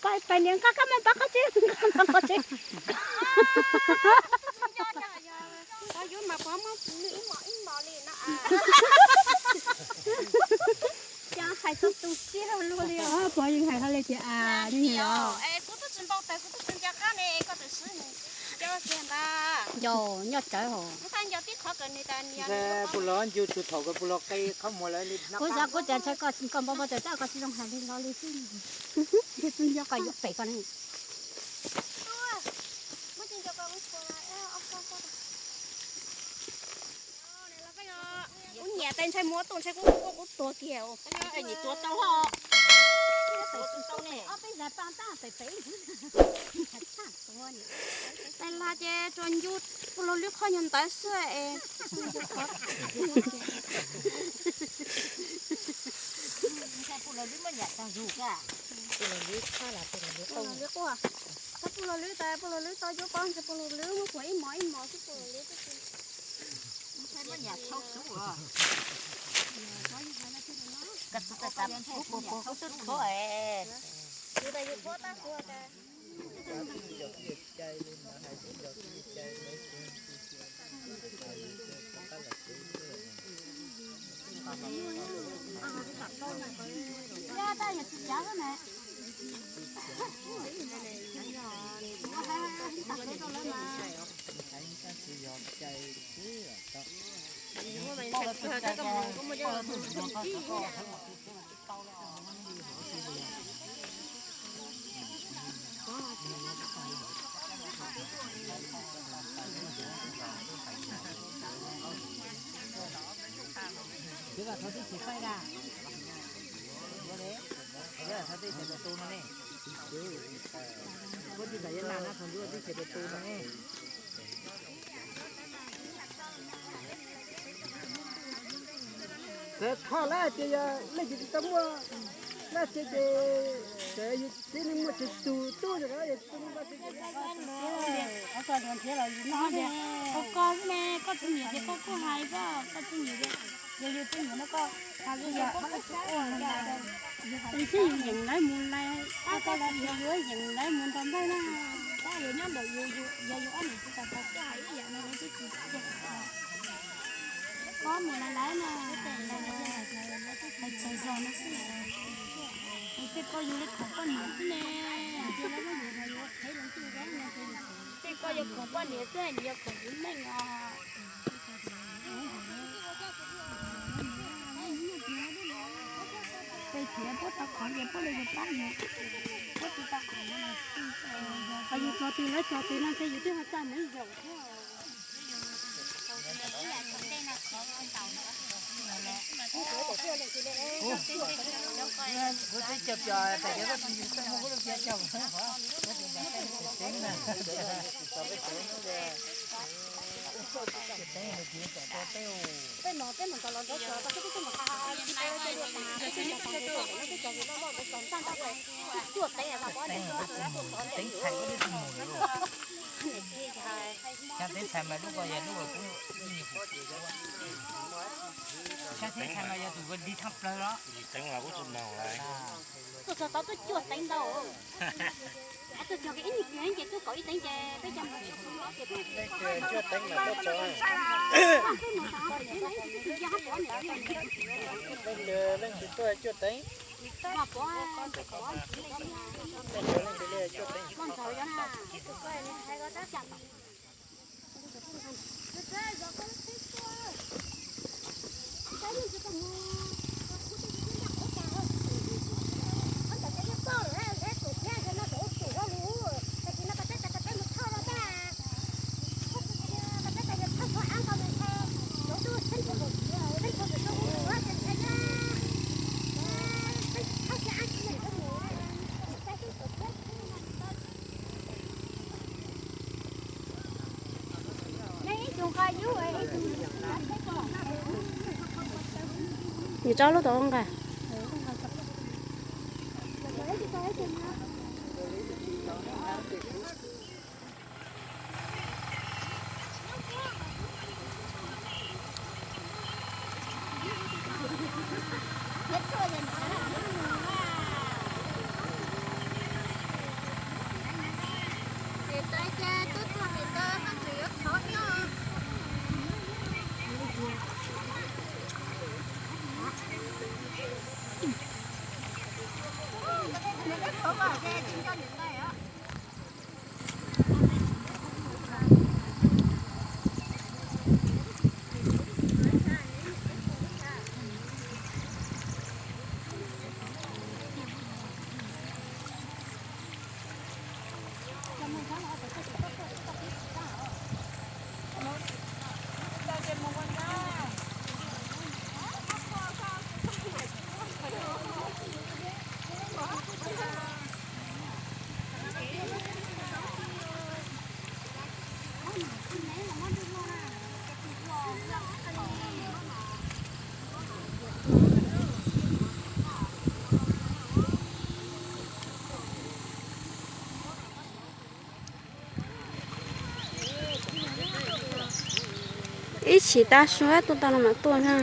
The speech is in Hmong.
Pais niam nqa kab mob pab qab tsib, nqa mob qab tsib. Cas hais txog tus siab luag li os. Puas yeej hais hauj li tias a, yeej hais os. Nco, nyob tsawv hos. Puas los ncu tus thaum kawg puas los qe qhob muag lawv li. Kuv xav kuv tias ntshai koj npau npau taws tab koj tsis zoo hais li los li xwb. Ncu tus nco koj yuav pem koj ne. Kuv nyiam tes ntshai muab tuaj ntshai kuv kuv tuag kiag. Tus tau hos. Ob peb zag paj tab pem pem. Tais laj ces tsuas ncu puj laug lwb qhov nyuag ntawd xwb es. Puj laug lwb muaj nyam tag zug ka. Puj laug lwb qab las puj laug lwb quaj. Puj laug lwb tas puj laug lwb tau cuab pob ntshai puj laug lwb muab kuag ib mos ib mos xwb puj laug lwb. Ntshai muaj nyam tshau xub os. Ka tu ta ta ub puag puag kub tub thuab es. Yus tas yus thuab tab tuag tas. Thov tib xyem faib da. Thov tib xyem tus tu no ne. Koj tsis txawm yuav nas na, thov tib xyem tus tu no ne. Txawm thov lawm tias yog leej twg tsis tau muaj laj tsev ces txawm yus tsev neeg muaj tsev tug tub yog yus tub muaj tsev tug. Qhov ko yuav nrhiav los yus noj tias, qhov ko xwb ne, koj tsis nyiam ces koj kuj hais koj, koj tsis nyiam ces yog yus tsis nyiam no koj hais li yog koj tsis ua. Tab sis yus yeem lawv mus lawm, koj yuav yeem lawv mus nrog npawg na, tab yuav nyob ntawm yus, yus yog yus ob niam txiv tau tau koj hais ib yam no lawv twb tsis tau. Koj mus lawv lawv no, hais txog zog no xwb. Tej koj yus li khoom poj niam xwb ne, cia lawv muab yus los yus qhev los ntuj zab no. Tej koj yog khoom poj niam xwb, yus yog khoom yus neej os. Peb thiaj puab tau qhov ces puab li yus pab yus, puab tsis tau qhov. Qhov yus txog twg lawv txog twg no ntshe yus twb ho txaj muag ib zaug thiab. Kuv twb cog pio tas cov koj tsis yus txaj muag kuv lub pio cog. Peb no peb mus nrog los nrog txog tau peb twb mus qha qha tsis tau lawv cov luaj tas, peb twb mus qhov ntawd lawm, peb cov loj loj ntawd txog ntaj ntaj ua cuaj teev vas pov teeb txhais, teeb txhais mas lub ko yog lub uas kuv, xyov teeb txhais mas yog tus ua dig thaj plaws los. Tuaj txog tau tuaj cuaj teev ntau. Tuaj txog ib nyuag pliag ces tuaj kaum ib teev ces peb cov mus cuaj teev mas tuaj txog. Leej twg tuaj cuaj teev. Leej twg li cuaj teev. Nws tsob lub tau nqa. Tsis tab suab tuaj tau no mam tuaj na.